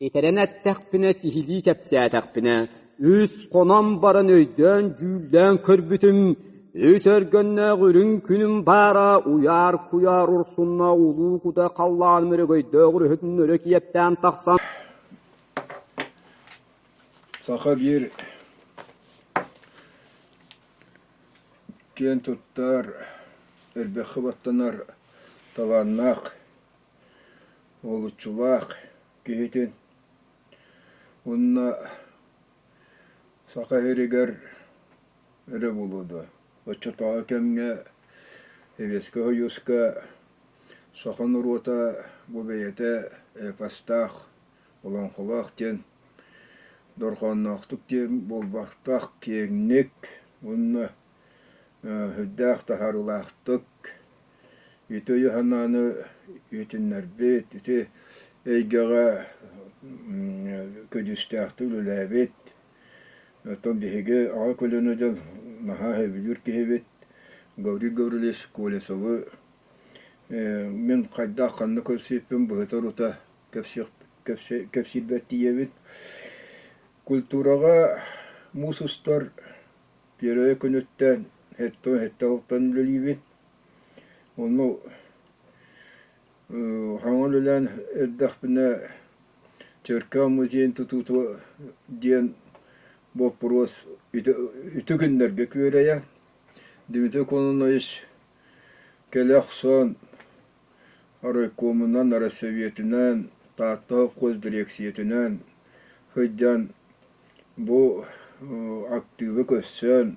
Ситэрэн эттэхпинэ, сиһилии кэпсээтэхпинэ, үс хонон баран өйдөөн-дьүүллээн көрбүтүм, үс өргөннөөх үрүҥ күнүм баара уйаар-куйаар урсуннаах улуу кута халлааным өрөгөйдөөх өрүһүтүн өрө киэптээн тахсан Саха биир киэн туттар, элбэххэ баттанар талааннаах уһулуччулаах киһитин уонна Саха сиригэр эрэ буолуо дуо, оччотооҕу кэмҥэ Сэбиэскэй Сойууска саха норуота бу бэйэтэ эпостаах, олоҥхолоох диэн дорҕоонноохтук диэн буолбатах киэҥник уонна сүрдээх таһаарыылаахтык ити өйү-санааны иһитиннэрбит, ити эйгэҕэ көдьүүстээхтик үлэлээбит. Оттон биһиги аҕа көлүөнэ дьон наһаа сөбүлүүр киһибит Гаврил Гаврильевич Колесовы мин хайдах ханна көрсүбүппүн быһыта-орута кэпсиирбэр тиийэбит. Культураҕа муус устар Первэй күнүттэн сэттэ сылтан үлэлиибит. Ону хаҥа үлэлээн эрдэхпинэ Чөркөөх музейын тутуута диэн боппуруос ити күннэргэ күөрэйэн Дмитрий Кононович кэлэ охсон райкомунан, райсоветынан, Таатта совхоз дириэксийэтинэн сылдьан Бу актыыбы көрсөн,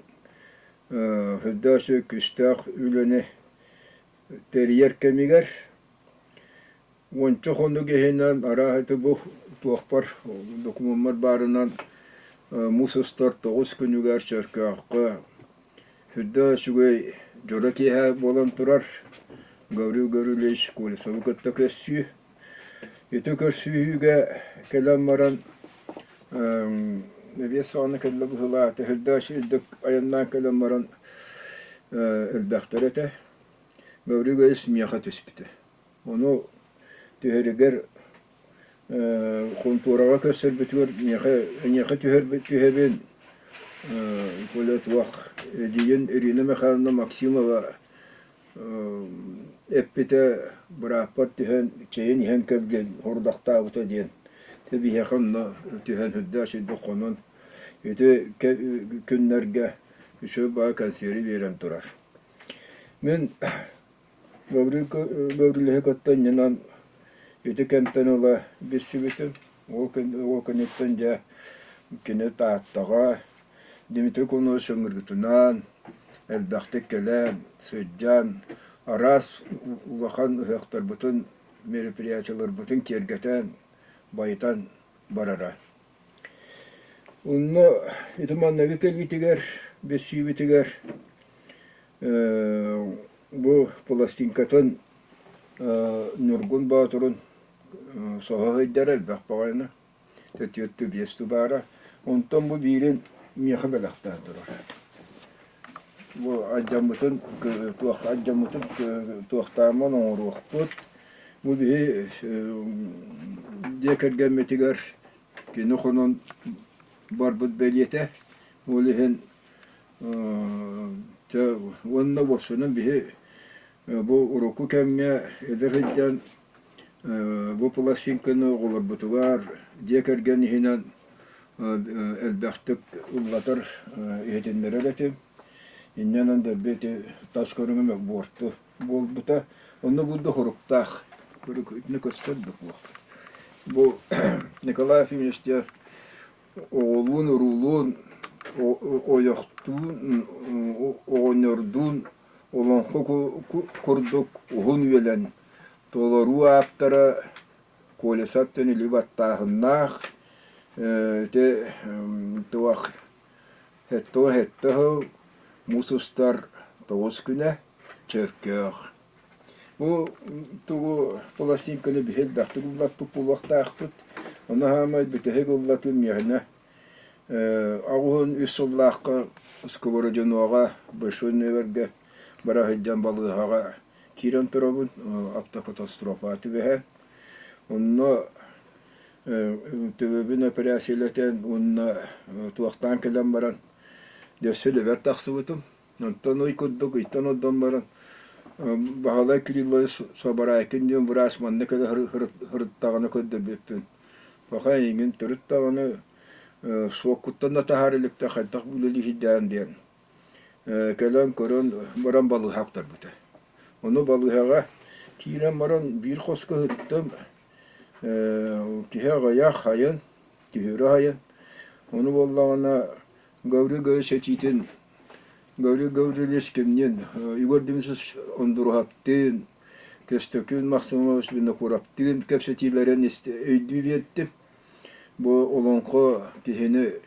сүрдээх үчүгэй күүстээх үлэни тэрийэр кэмигэр уонча хонук иһинэн арааһа ити бу туохпар докумуоммар баарынан муус устар тоҕус күнүгэр Чөркөөххө сүрдээх үчүгэй дьоро киэһэ буолан турар Гаврил Гаврильевич Колесовы кытта көрсүү. Ити көрсүһүүгэ кэлэн баран эбиэс саҕана кэллэ быһыылаах, төһөлдөөх үрдүк айаннаан кэлэн баран элбэхтэр этэ. Гаврил Гаврильевич миэхэ түспүтэ. Ону түһэригэр хонтуораҕа көрсөрбүтүгэр миэхэ эйиэхэ түһэбин Коля туох эдьиийин Ирина Михайловна Максимова Эппитэ бырааппар түһэн чэйин иһэн кэл диэн сорудахтаабыта диэн дьэ биһиэхэ онно түһэн сүрдээх үчүгэйдик хонон ити күннэргэ үчүгэй баҕайы кэнсиэри биэрэн турар. Мин Гаврил Гаврильевиһы кытта иннинэн ити кэмтэн ыла билсибитим. Ол кэнниттэн дьэ кини Тааттаҕа Дмитрий Кононович ыҥырыытынан элбэхтик кэлэн, сылдьан, араас улахан ыһыахтарбытын, мероприятиеларбытын киэргэтэн, байытан барара. Онно ити манныгы кэлиитигэр, билсиибитигэр бу пластинкатын Ньургун Боотурун соһо сылдьара элбэх баҕайыны. Түөртүү биэс тубаара. Онтон бу биирин миэхэ бэлэхтээн турар. Бу алдьаммытын туох алдьаммытын туохтааммын оҥоруохпут. Бу биһи дьиэ кэргэммитигэр кини хонон барбыт бэлиэтэ. Ол иһин уонна уопсайынан биһи бу урукку кэмҥэ эдэр сылдьан Бу пластинканы оҕолорбутугар дьиэ кэргэн иһинэн элбэхтик ыллатар, иһитиннэрэр этим. Инньэ дэлби ити тас көрүҥүм буорту буолбута. Онно булду хоруктаах, итини көстөр да суох. Бу Николай Ефимович оҕолуун-уруулуун, ойохтуун, оҕонньордуун олоҥхо курдук уһун үйэлэн Толоруу ааптара Колесов Төнүлү баттааһыннаах ити туох сэттэ сыл муус устар тоҕус күнэ Чөркөөх. Бу тугу пластинканы биһи элбэхтик ыллаппыт буолуохтаахпыт. Ону хаамай бүтэһик ыллатыы миэхинэ 83 сыллаахха Сковородиноҕа Большой Невергэ бара сылдьан балыыһаҕа киирэн турабын автокатастрофаҕа түбэһэн. Онно Төбөбүн эпэрээссийэлэтэн уонна туохтаан кэлэн баран дьэ өссө үлэбэр тахсыбытым. Онтон ый курдук ыйтан ордон баран Баһылай Кириллович Собарайкин диэн быраас манна кэлэ сырыттаҕына көрдөрбүппүн. Пока эйигин төрүт даҕаны суоккуттан да таһаара иликтэ хайдах үлэлииһийдээн диэн кэлэн көрөн баран балыыһа аттарбыта. Ону балыыһаҕа киирэн баран биир хоско сыттым. Киһи аҕыйах хайын, түһүрэ хайын. Ону буоллаҕына Гаврил Гаврилович этиитин Гаврил Гаврильевич кимниин Егор Дмитриевич Ондуруһаптыын, Көстөкүүн Максимович Винокуровтыын кэпсэтиилэрин өйдүү биэрдим. Бу олоҥхо киһини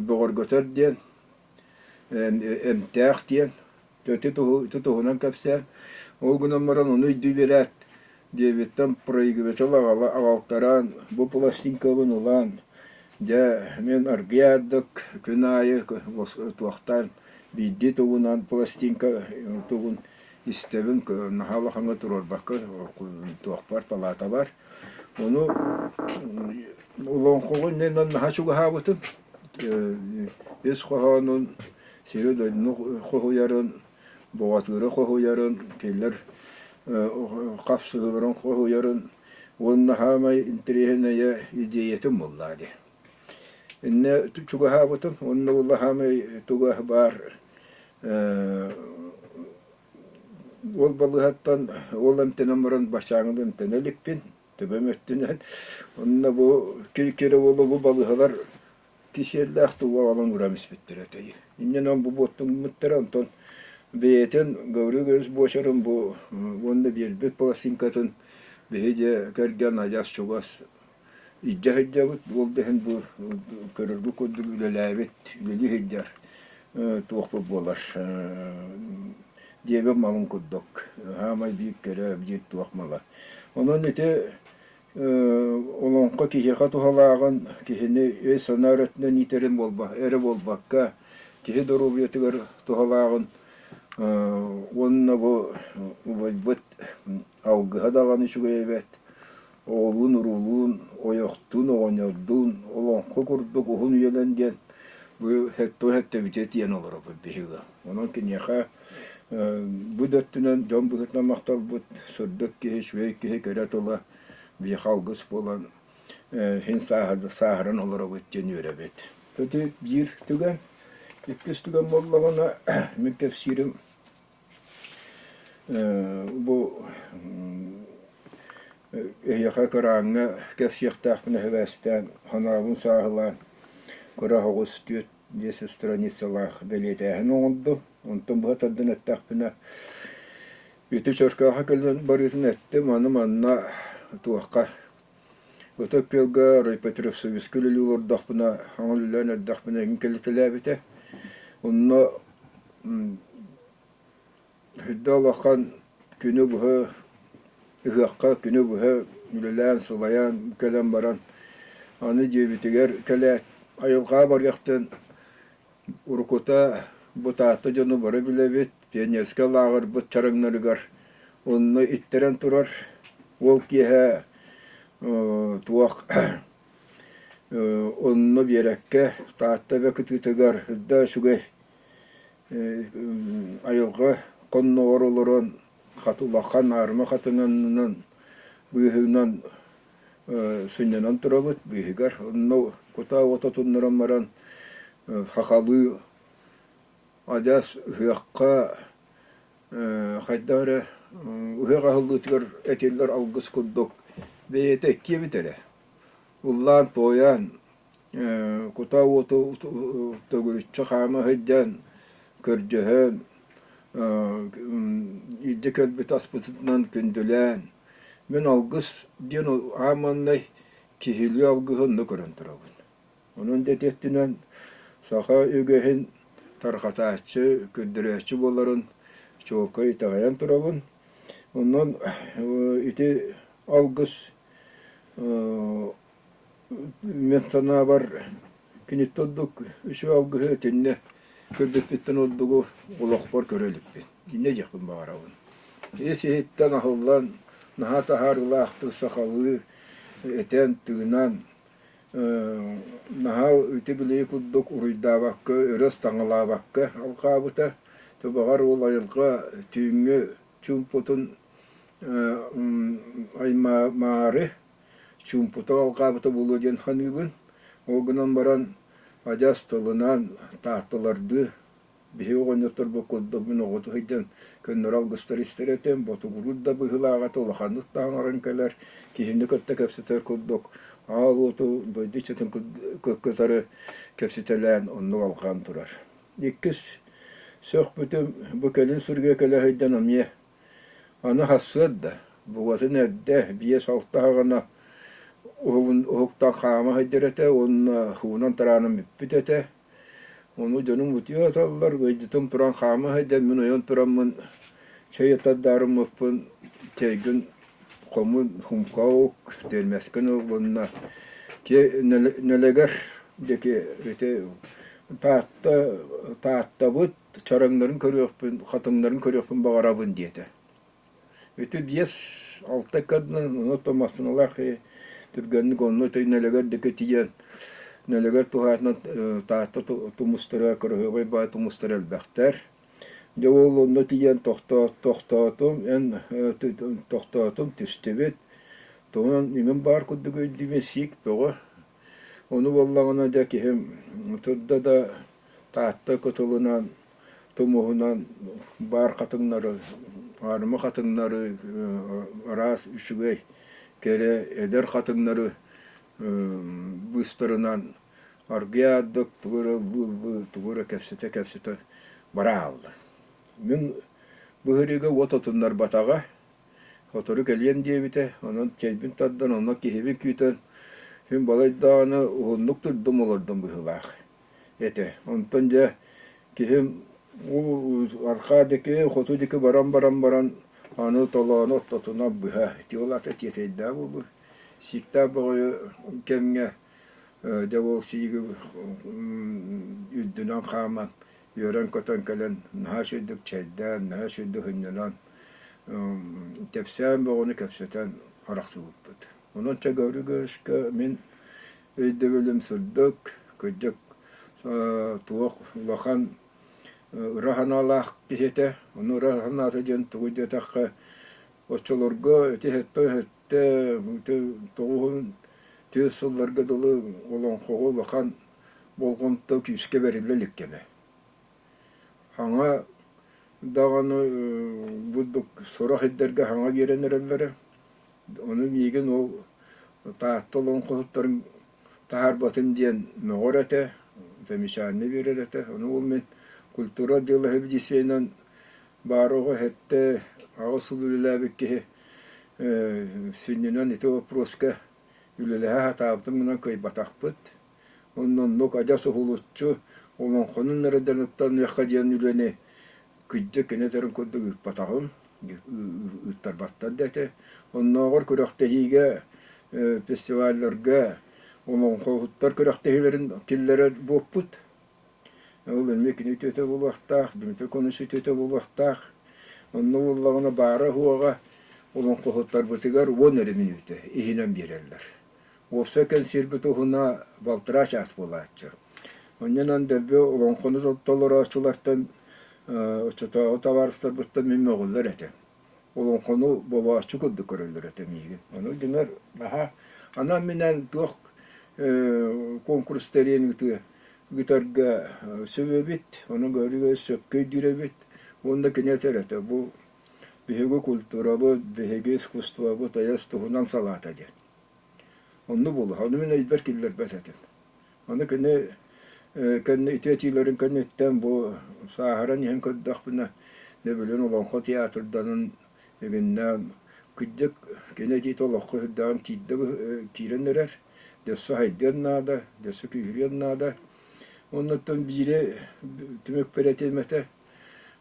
бөҕөргөтөр диэн, эмтээх диэн ити туһунан кэпсээн. Ол гынан баран ону өйдүү биэрээт диэбиттэн проигрыватель аҕалтаран бу пластинкабын ылан дьэ мин аргыйаардык күн аайы туохтаан биирдии тугунан пластинка тугун истэбин наһаа улахаҥҥа туруорбакка туохпар палаатабар ону олоҥхоҕо иннинэн наһаа чугаһаабытым ис хоһоонун сири-дойдуну хоһуйарын Боҕатыыры хоһуйарын, кинилэр хапсыһыыларын хоһуйарын уонна саамай интэриэһинэйэ идиэйэтин буллаа дии. Иннэ чугаһаабытым уонна буолла саамай туга баар ол балыыһаттан ол эмтэнэн баран баччааҥҥы эмтэнэ иликпин төбөм өттүнэн. Онно бу киирэ буолла бу балыыһалар кисиэллээх тугу аҕалан уран испиттэрэ этэй. Иннинэн бу буоттуммуттара, онтон бэйэтин Гаврил Гаврилович буочарын бу уонна биэрбит пластинкатын биһи дьэ кэргэн адьас чугас илдьэ сылдьабыт. Ол да иһин бу көрөргө курдук үлэлээбит, үлэлии сылдьар туохпут буолар дьиэбит малын курдук. Саамай биир кэрэ, биир туох мала. Онон ити Олоҥхо киһиэхэ туһалааҕын, киһини өй-санаа өрөтүнэн иитэрин эрэ буолбакка, киһи доруобуйатыгар туһалааҕын уонна бу убайбыт алгыһа даҕаны үчүгэй эбээт, оҕолуун-уруулуун, ойохтуун, оҕонньордуун олоҥхо курдук уһун үйэлэн диэн бу сэттэ тиийэн олоробут биһиги. Онон киниэхэ бу да өттүнэн дьон быһыытынан махталбыт, сырдык киһи, үчүгэй киһи кэрэ тыла биһиэхэ алгыс буолан син сааһыран олоробут диэн үөрэбит. Ити биир түгэн. Иккис түгэн буоллаҕына, мин кэпсиирим бу эһиэхэ кырааҥҥа кэпсиэхтээхпин эһэбээстээн, санаабын сааһылаан кыра оҕус түөрт биэс страницалаах бэлиэтээһин оҥордум. Онтон быһа тардан эттэхпинэ, ити Чөркөөххө кэлэн барыытын эттим, аны манна туохха Ытык Күөлгэ райпотребсоюзка үлэлии олордохпуна, хаҥыл үлэлээн эрдэхпинэ эҥин кэлитэлээбитэ. Онно Үрдэ улахан күнү быһа ыһыахха күнү быһа үлэлээн, сылайан кэлэн баран аны дьиэбитигэр кэлээт айылҕаҕа барыахтан уруккута бу Таатта дьону бары билэбит, пионерскай лааҕырбыт чараҥнарыгар онно иттэрэн турар. Ол киэһэ туох онно биэрэккэ Таатта эбэ кытыытыгар үрдэ үчүгэй Айылҕа хонноҕор олорон улахан аарыма хатыҥанынан быыһынан сынньанан турабыт быыһыгар. Онно кутаа уота туннаран баран сахалыы адьас ыһыахха хайдах эрэ ыһыах аһыллыытыгар этиллэр алгыс курдук бэйэтэ иккиэбит эрэ ыллаан-туойан Кутаа уоту төгүрүччү хаама сылдьан, көрдөһөн, илдьэ кэлбит аспытынан күндүлээн, мин алгыс диэн аан маҥнай киһилии алгыһы онно көрөн турабын. Онон да ити өттүнэн саха үгэһин тарҕатааччы, көрдөрөөччү буоларын чуолкай итэҕэйэн турабын. Онон ити алгыс Мин санаабар, киниттэн ордук үчүгэй алгыһы итиннэ көрбүппүттэн ордугу олохпор көрө иликпин. Инньэ диэхпин баҕарабын. Ис-иһиттэн аһыллан, Наһаа таһаарыылаахтык сахалыы этэн, тыынан, наһаа ити-билии курдук уруйдаабакка, өрө ыстаҥалаабакка алҕаабыта. Баҕар ол айылҕа түүҥҥү чуумпутун аймаары чуумпута алҕаабыта буолуо диэн саныыбын. Ол гынан баран адьас тылынан таатталардыы Биһиги оҕонньотторбут курдук мин оҕотук сылдьан көннөрү алгыстары истэр этим, ботугуруур да быһыылаах этэ, улаханнык да аҥарын кэлэр, киһини кытта кэпсэтэр курдук аал уоту дойду иччитин кытары кэпсэтэлээн оннук алҕаан турар. Иккис сөхпүтүм бу кэлин сүргэ кэлэ сылдьан эмиэ аны сарсыарда бугатын эрдэ 5-6 аҕана уһуктан хаама сылдьар этэ уонна уунан тараанан бүппүт этэ. Ону дьонум утуйа сыталлар, ыалдьытым туран хаама сылдьан, мин ойон тураммын чэй ытардарыммыппын, чэйгин хомун хумкаук, тиэрмэскин ыл уонна Нэлэгэр диэки ити Таатта Тааттабыт чараҥнарын көрүөхпүн, хатыҥнарын көрүөхпүн баҕарабын диэтэ. Ити 5-6 ыккардынан онон массыыналаах түргэнник онно Нэлэгэр диэки тиийэн Нэлэгэр туһаайытынан Таатта тумустара, кыраһыабай баай тумустара элбэхтэр. Дьэ ол онно тиийэн тохтоотум, эн тохтоотум, түстүбүт. Туһунан имин баар курдук өйдүүбүн, сиик бөҕө. Ону буоллаҕына дьэ киһим турда да Таатта кытылынан тумуһунан баар хатыҥнары, аарыма хатыҥнары, араас үчүгэй кэрэ эдэр хатыҥнары быыстарынан аргыйаардык тугу эрэ ыллыы-ыллыы, тугу эрэ кэпсэтэ-кэпсэтэ бара хаалла. Мин быһырыыга уот отуннарбатаҕа, сотору кэлиэм диэбитэ, онон чэйбин тардан, онно киһибин күүтэн, син балай даҕаны уһуннук турдум олордум быһыылаах. этэ. Онтон дьэ киһим уу арҕаа диэки, хоту диэки баран-баран баран аны толоону ортотунан быһа ити ол аата тиэтэйдээх буолбут. Сииктээх бөҕөйү кэмҥэ дьэ ол сииги үрдүнэн хааман үөрэн-көтөн кэлэн наһаа үчүгэйдик чэйдээн, наһаа үчүгэйдик сынньанан кэпсээн бөҕөнү кэпсэтэн арахсыбыппыт. Онон чэ Гаврил мин Өйдөбүлүм сырдык, кырдьык туох улахан ыра санаалаах киһи этэ. Ону ыра санаата диэн тугуй диэтэххэ, оччолорго ити сэттэ тоҕуһун түөрт сылларга дылы олоҥхоҕо улахан болҕомто күүскэ бэриллэ илик кэмэ. Хаҥа даҕаны бурдук сорох ирдэргэ хаҥа биэрэн эрэллэрэ. Ону миигин ол Таатта олоҥхоһуттарын таһаарбатын диэн мөҕөр этэ, замечание биэрэр этэ. Ону ол мин культура отдела сэбиэдиссэйинэн баар оҕо 7-8 сыл үлэлээбит киһи сүнньүнэн ити боппуруоска үлэлэһэ сатаабытым гынан кыайбатахпыт. Онно оннук адьас уһулуччу олоҥхонун эрэ дьарыктаныахха диэн үлэни кырдьык кини этэрин курдук ыыппатаҕым, ыыттарбаттар да этэ. Оннооҕор күрэхтэһиигэ, фестивалларга олоҥхоһуттар күрэхтэһиилэрин киллэрэр буолпут. Ол эмиэ кини үтүөтэ буолуохтаах, Дмитрий Конович үтүөтэ буолуохтаах. Онно буоллаҕына баара-суоҕа олоҥхоһуттарбытыгар 10 эрэ мүнүүтэ иһинэн биэрэллэр. Уопсай кэнсиэрбит уһуна балтараа чаас буолааччы. Онньонон дэлби олоҥхону толорооччулартан оччотооҕу табаарыстарбыттан мин мөҕүллэр этим. Олоҥхону бобооччу курдук көрөллөр этэ миигин. Ону дьиҥэр наһаа анаан-минээн туох конкурс тэрийэн ыытыа ыытарга сөп эбит, ону көрүүгэ сөпкө өйдүүр эбит. Уонна кини этэр этэ, бу биһиги культурабыт, биһиги искусствобыт айас туһунан салаата диэн. Онно буолуо. Ону мин өйбөр киллэрбэт этим. Ону кини кэннэ ити этиилэрин кэнниттэн бу сааһыран иһэн көрдөхпүнэ, дьэ билин Олоҥхо театрданын игиннээн кырдьык кини этиитэ олоххо сүрдээҕин киирдэ киирэн эрэр. Өссө сайдыан наада, өссө күүһүрүөн наада. Оннуттан биири түмүкпэр этиэм этэ.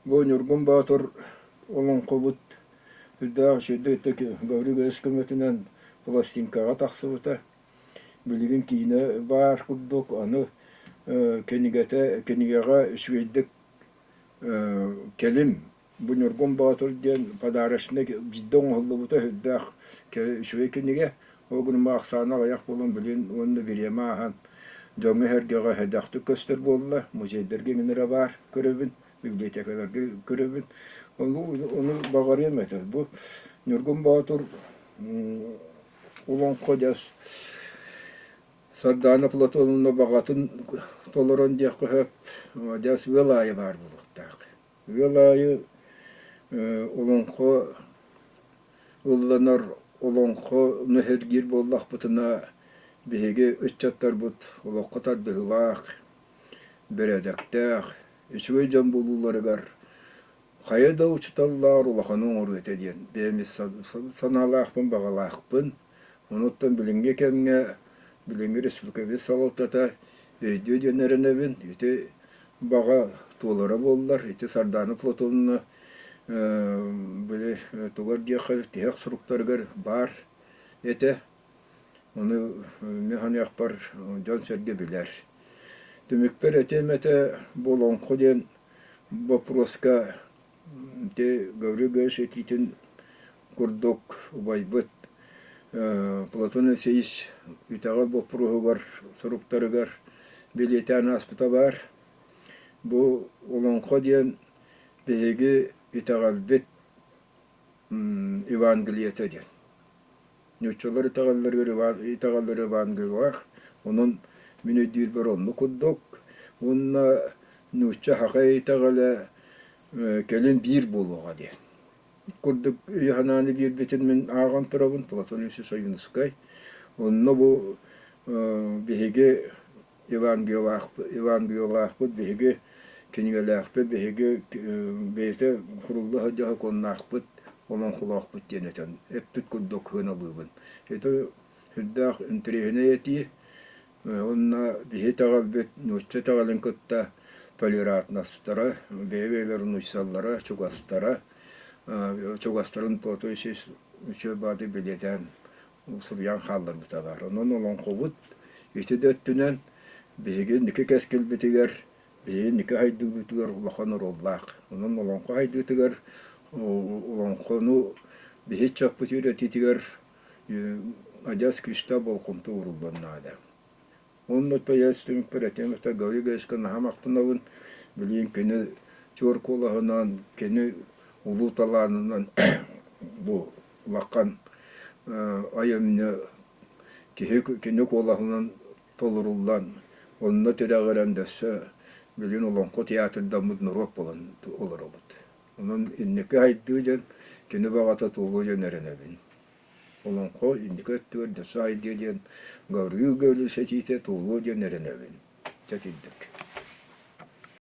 Бу Ньургун Боотур олоҥхобут Үрдээх үчүгэйдик Гаврил Ильич көмөтүнэн пластинкаҕа тахсыбыта. Билигин киинэ баар курдук, аны кинигэтэ кинигэҕэ үчүгэйдик кэлим. Бу Ньургун Боотур диэн подарочный биирдэ оҥоһуллубута сүрдээх үчүгэй кинигэ. Ол гынан ахсаана аҕыйах буолан билин уонна бириэмэ ааһан дьоҥҥо-сэргэҕэ сэдэхтик көстөр буолла. Музейдарга иҥин эрэ баар көрөбүн, библиотекаларга көрөбүн. Ону, ону баҕарыам этэ. Бу Ньургун Боотур олоҥхо дьас Сардаана Платоновна баҕатын толорон диэххэ сөп, дьас ыал аайы баар буолуохтаах. Ыал аайы олоҥхо ылланар, олоҥхону сэргиир буоллахпытына, биһиги ыччаттарбыт олоххо тардыһыылаах, бэрээдэктээх, үчүгэй дьон буолууларыгар хайа да учууталлаар улаханы оҥоруо этэ диэн бэйэм санаалаахпын, баҕалаахпын. Онуттан билиҥҥи кэмҥэ билиҥҥи республикабыт салалтата өйдүө диэн эрэнэбин. Ити баҕа туолара буоллар, ити Сардаана Платоновна били тугар диэххэ тиһэх суруктарыгар баар этэ. Ону мин саныахпар дьон-сэргэ билэр. Түмүкпэр этиэм этэ, бу олоҥхо диэн боппуруоска ити Гаврил Гаврилович этиитин курдук убайбыт Платон Алексеевич итэҕэл боппуруоһугар суруктарыгар бэлиэтээн ааспыта баар. Бу олоҥхо диэн биһиги итэҕэлбит Евангелиета диэн. Нууччалар итэҕэллэригэр итэҕэллэрэ Евангелиелаах, онон мин өйдүүрбэр оннук курдук. Уонна нуучча саха итэҕэлэ кэлин биир буолуоҕа диэн. Курдук өйү-санааны биэрбитин мин ааҕан турабын, Платон Ильич Ойуунускай. Онно бу биһиги Евангелиелаахпыт, биһиги кинигэлээхпит, биһиги бэйэтэ курулла сылдьар сокуоннаахпыт, олоҥхолоохпут диэн этэн эппит курдук сыаналыыбын. Ити сүрдээх интэриэһинэй этии. Уонна биһи итэҕэлбит нуучча итэҕэлин кытта толерантностара, бэйэ-бэйэлэрин уйсаллара, чугастара, чугастарын Платон Ильич үчүгэй баҕайытык бэлиэтээн суруйан хаалларбыта баар. Онон олоҥхобут ити да өттүнэн биһиги инники кэскилбитигэр, биһиги инники сайдыыбытыгар улахан оруоллаах. Онон олоҥхо сайдыытыгар, олоҥхону биһи ыччаппыт үөрэтиитигэр адьас күүстээх болҕомто ууруллуон наада. Уонна тойос түмүкпэр этиэм этэ Гаврил Гавриловичка наһаа махтанабын. Билигин кини чуор куолаһынан, кини улуу талаанынан бу улахан айымньы киһи кини куолаһынан толоруллан, онно тирэҕирэн өссө билигин Олоҥхо театрдаммыт норуот буолан олоробут. Онон инники сайдыы диэн кини баҕата туолуо диэн эрэнэбин. Олоҥхо инники өттүгэр дөссө сайдыа диэн Гаврил Гаврилович этиитэ туолуо диэн эрэнэбин. Чэ итинник.